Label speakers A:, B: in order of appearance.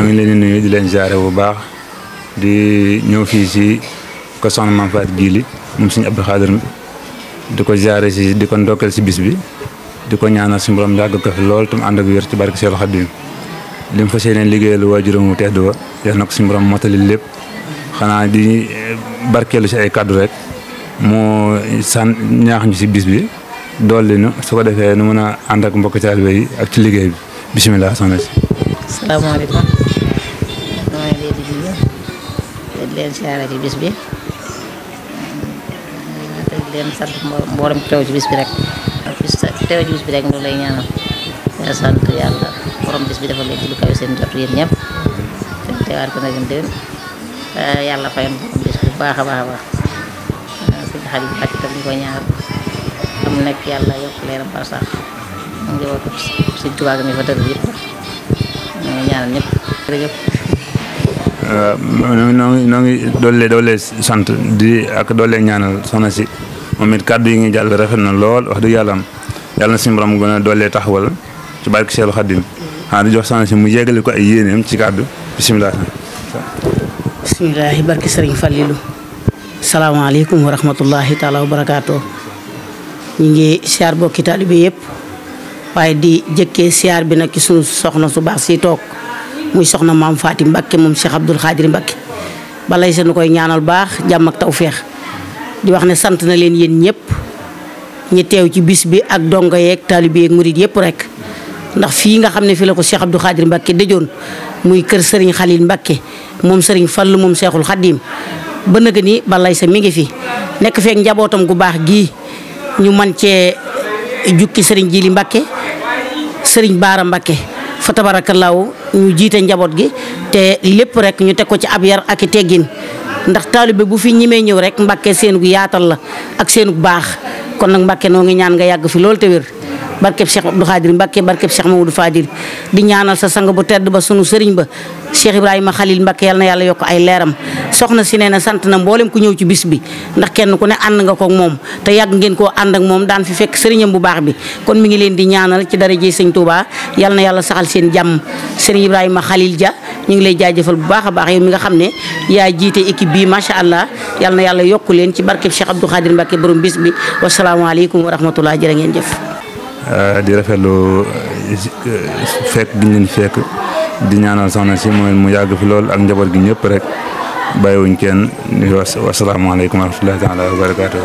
A: ñoo ngi leen di nuyu di leen ziare bu baax di ñëw fii si ko soxna Mame Faty Djily moom Sëriñ Abdou Khadre di ko ziare si di ko ndokkeel si bis bi di ko ñaanal suñu borom yàgg ko fi lool tam ànd ak wér ci barke Seexul Xadiim li mu fas yéene liggéeyal waajuram mu tedd wa yal na ko suñu borom motali lépp xanaa di barkeelu si ay kàddu rek moo ñaax ñu si bis bi dolli nu su ko defee nu mën a ànd ak mbokk taalibe yi ak ci liggéey bi bisimilah soxna si.
B: asalaamaaleykum maa ngi leen di nuyu di leen siyaare ci bis bi te di leen sant mboolem teew ci bis bi rek teew ci bis bi rek ñu lay ñaanal di sant yàlla borom bis bi dafa leen ci lu kaw seen jot yéen ñëpp te teewaat ko nag déwén yàlla fayoon borom bis bu baax a baax a baax suñu xarit bi bàcc tam ñu koy ñaanal am nekk yàlla yokk leeram par sax mu ngi woo suñ tubaab mi fa tëdd yëpp ñu ngi ñaanal ñëpp jërëjëf.
A: noo ngi doole sant di ak doole ñaanal soxna si moom it kàddu yi ngi jàll rafet na lool wax dëgg yàlla na suñu borom gën a doole taxawal ci barke Seexul Xadiim xanaa di jox soxna si mu yeggali ko ay yéeneem ci kàddu bisimilah.
C: bisimilah barke Sëriñ Fallilu salaamaaleykum wa rahmatullahi taala wa barakaatu. ñu ngi siyaar bokki taalibe yëpp waaye di jëkkee siyaar bi nag ci sunu soxna su baax si toog muy soxna Mame Faty Mbacké moom Cheikh Abdoul Khadre Mbacké balay sa nu koy ñaanal baax jàmm ak tawféex di wax ne sant na leen yéen ñëpp ñi teew ci bis bi ak donga yeeg taalibe yeeg murid yëpp rek ndax fii nga xam ne fi la ko Cheikh Abdoul Khadre Mbacké dëjoon muy kër Serigne Khalil Mbacké moom Serigne Fall moom Cheikhul Khadim ba nëgë ni balay sa mi ngi fi nekk feek njabootam gu baax gii ñu man cee jukki Serigne Djily Mbacké Serigne Bara Mbacké fa tabarakallaahu ñu jiite njaboot gi te lépp rek ñu teg ko ci ab yar ak i teggin ndax taalibe bu fi ñimee ñëw rek Mbacké seenug yaatal la ak seenug baax kon nag Mbacké noo ngi ñaan nga yàgg fi loolu te wér barkeb Cheikh Abdou Khadre Mbacké barkeb Cheikh Mamadou Fadil di ñaanal sa sang bu tedd ba sunu sëriñ ba Cheikh Ibrahima Khalil Mbacké yal na yàlla yokk ay leeram soxna si nee na sant na mboolem ku ñëw ci bis bi ndax kenn ku ne ànd nga ko ak moom te yàgg ngeen koo ànd ak moom daan fi fekk sëriñam bu baax bi kon mi ngi leen di ñaanal ci daraje sëñ Touba yal na yàlla saxal seen jàmm sëriñ Ibrahima Khalil Dia ñu ngi lay jaajëfal bu baax a baax yow mi nga xam ne yaa jiite équipe bi macha allah yal na yàlla yokku leen ci barkeb Cheikh Abdou Khadre Mbacké borom bis bi wasalaamaaleykum wa rahmatullah jërë ngeen jëf.
A: di rafetlu fekk gi ñu leen fekk di ñaanal soxna si mu yàgg fi lool ak njaboot gi ñëpp rek bàyyiwuñ kenn wasalaamaaleykum wa rahmatullahi taala wa barakaatu.